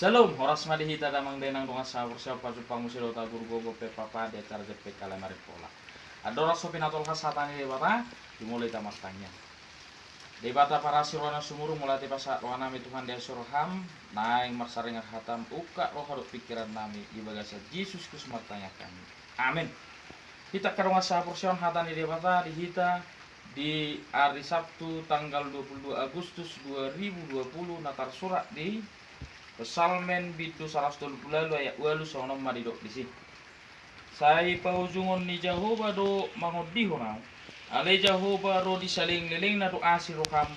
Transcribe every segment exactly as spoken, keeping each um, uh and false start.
Syalom, horas ma di hita damang dainang dongan sahaporseaon, pajumpang muse dohot ahu Guru Gogo P P H P D K R J P Kalemarippola. Andorang so pinatolhas hata ni Debata, jumolo hita martangiang. Debata parasi roha na sumurung, mauliate pasahat rohanami Tuhan di asi ni roham, naeng marsaringar hatam, ungkap roha dohot pingkirannami, di bagasan Jesus Kristus martangiang hami. Amen. Hita angka dongan sahaporseaon, hata ni Debata di hita di ari Sabtu tanggal dua puluh dua Agustus dua ribu dua puluh na tarsurat di Psalmen bindu saratus tolu pulu ualu ayat ualu, songon on ma didok disi. Sai paujungon ni Jahowa do mangondihon ahu. Alai Jahowa ro di salelenglelengna do asi ni roham,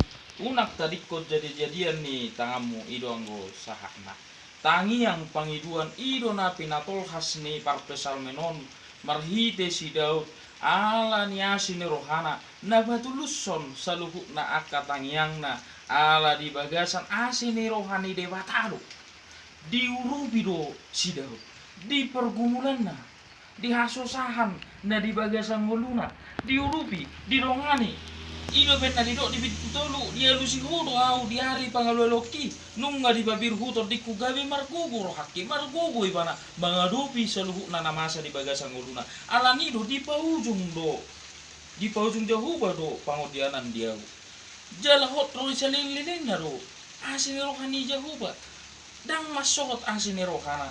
unang tadingkon jadijadian ni tanganmu, i do anggo sahatna. Tangiang pangidoan i do na pinatolhas ni parpsalmen on, marhite si Daud, ala ni asi ni rohana, na patulushon saluhutna angka tangiangna, ala di bagasan asi ni roha ni Debata do. Diurupi do si Daud, di pergumulanna, di hasusaan na di bagasan ngoluna, diurupi, didongani. I do umbahen na didok di bindu tolu, dialusi Ho do ahu di ari pangalualuonki, nunga dipabiru Ho tondingku, gabe margogo rohangki, margogo ibana, mangadopi saluhutna na masa di bagasan ngoluna. Ala ni do, dipaujung do, dipaujung Jahowa do pangondianan di ahu. Jala hot ro di salelenglelengna do asi ni roha ni Jahowa. Ndang mansohot asi ni rohana.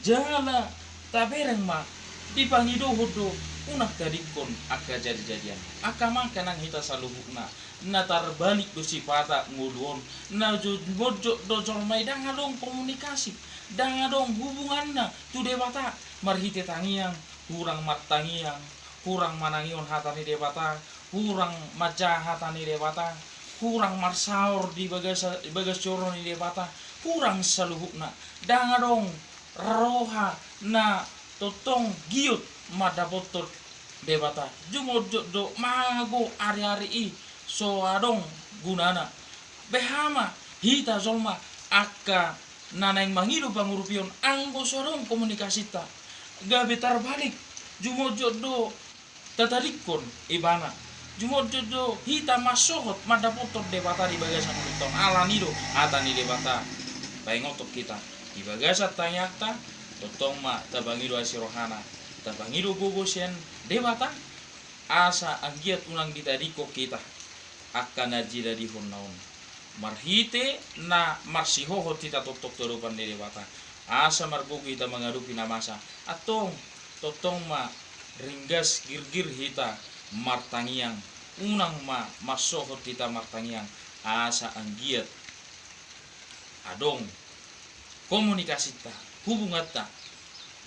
Jala tabereng ma, dipangidohon do, unang tadingkon angka jadijadian. Angka amang inang, hita saluhutna na tarbalik do sipata ngolu on, na jo-, jotjot do jolma i ndang adong komunikasi, ndang adong hubunganna tu Debata, marhite tangiang, hurang martangiang, hurang manangihon hata ni Debata, hurang manjaha hata ni Debata, hurang marsaor di bagasa-, bagas joro ni Debata, hurang saluhutna. Ndang adong roha na tongtong giot mandapothon Debata. Jumotjot do mago ariari i so adong gunana. Beha ma hita jolma angka na naeng mangido pangurupion anggo so adong komunikasinta. Gabe tarbalik, jumotjot do tatadingkon ibana. Jumotjot do hita mansohot mandapothon Debata di bagasan ngolunta on. Ala ni do hata ni Debata paingothon hita, di bagasan tangiangta, tongtong ma tapangido asi rohana, tapangido gogo sian Debata, asa anggiat unang ditadingkon hita angka na jadijadihonna on, marhite na marsihohot hita tongtong tu adopan ni Debata, asa margogo hita mangadopi na masa. Antong, tongtong ma ringgas girgir hita martangiang, unang ma mansohot hita martangiang, asa anggiat adong komunikasinta, hubunganta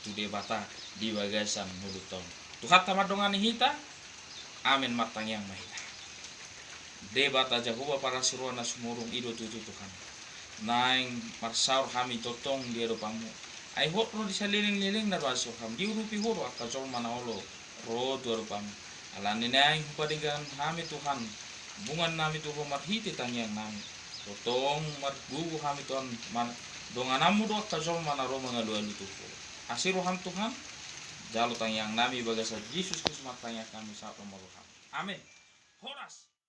tu Debata di bagasan ngolunta on. Tuhanta mandongani hita. Amen. Martangiang ma hita. Debata Jahowa parasi roha na sumurung, i do tutu Tuhan, naeng marsaor hami tongtong di adopanmu. Ai hot ro di salelenglelengna do asi roham, diurupi Ho do angka jolma na olo ro tu adopanmu. Alani naeng hupadenggan hami Tuhan hubungannami tu Ho marhite tangiangnami. Tongtong margogo hami Tuhan, man-, dongananmu do angka jolma na ro mangalualu tu Ho. Asi roham Tuhan, jalo tangiangnami, bagasan Jesus Kristus martangiang hami, sahat ma roham. Amen. Horas.